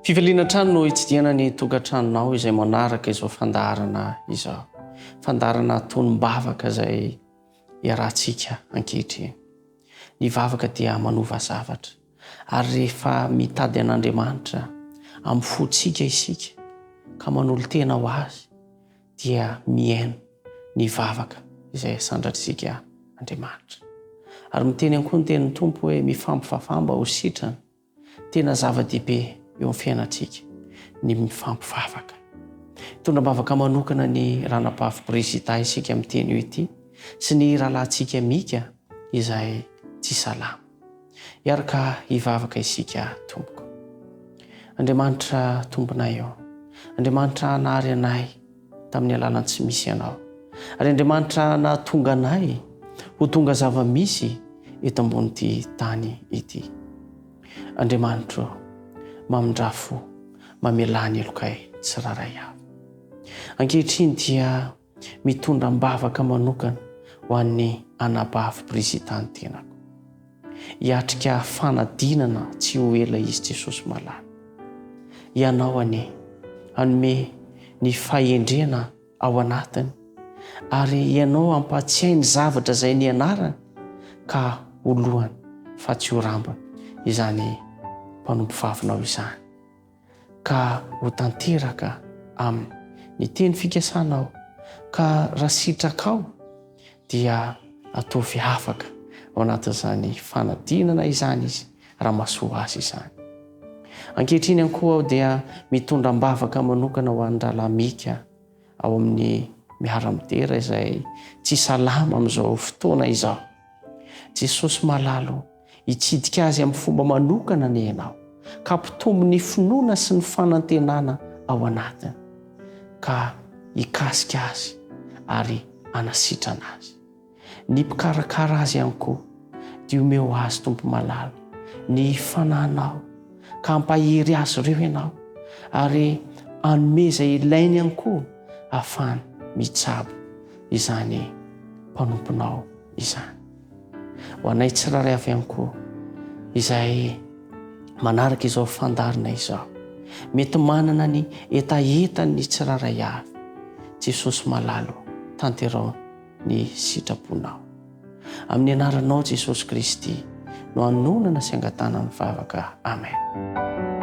Fifaliana hatrany no hitsidihana ny tokantranonao izay manaraka izao fandaharana izao. Fandaharana tonom-bavaka izay iarahantsika ankehitriny. Ny vavaka dia manova zavatra. Ary rehefa mitady an'Andriamanitra amin'ny fontsika isika ka manolo-tena ho Azy dia mihaino ny vavaka izay asandratsika Andriamanitra. Ary miteny ihany koa ny tenin'ny Tompo hoe mifampivavaha mba ho sitrana. Tena zava-dehibe eo amin'ny fiainantsika ny mifampivavaka. Hitondra am-bavaka manokana ny ranabavy Brigitta isika amin'ity anio ity sy ny rahalahintsika Mika izay tsy salama. Hiaraka hivavaka isika tompoko. Andriamanitra Tomponay ô, Andriamanitra nahary anay tamin'ny alalan'ny tsy misy Ianao, ary Andriamanitra nahatonga anay ho tonga zava-misy eto ambonin'ity tany ity. Andriamanitro ô, mamindrà fo, mamelà ny helokay tsirairay avy. Ankehitriny dia mitondra am-bavaka manokana ho an'ny anabavy Brigitta ny tenako. Hiatrika fanadinana tsy ho ela izy Jesosy malala. Ianao anie hanome ny fahendrena ao anatiny ary Ianao hampahatsiahy ny zavatra izay nianarany ka ho lohany fa tsy ho rambony izany mpanompovavinao izany. Ka ho tanteraka aminy ny teny fikasanao ka raha sitrakao dia ataovy afaka ao anatin'izany fanadinana izany izy raha mahasoa azy izany. Ankehitriny ihany koa aho dia mitondra am-bavaka manokana ho an'ny rahalahy Mika ao amin'ny Miara-midera izay tsy salama amin'izao fotoana izao. Jesosy malala o, hitsidika azy amin'ny fomba manokana anie Ianao, ka hampitombo ny finoana sy ny fanantenana ao anatiny, ka hikasika azy ary hanasitrana azy. Ny mpikarakara azy ihany koa, dia omeo azy Tompo malala, ny Fanahinao, ka hampahery azy ireo Ianao, ary hanome izay ilainy ihany koa hahafahany mitsabo izany mpanomponao izany. Ho anay tsirairay avy ihany koa izay manaraka izao fandaharana izao. Mety manana ny hetahetany ny tsirairay avy. Jesosy malala ô, tanterao ny sitraponao. Amin'ny anaranao Jesosy Kristy no anonana sy angatahana ny vavaka. Amen.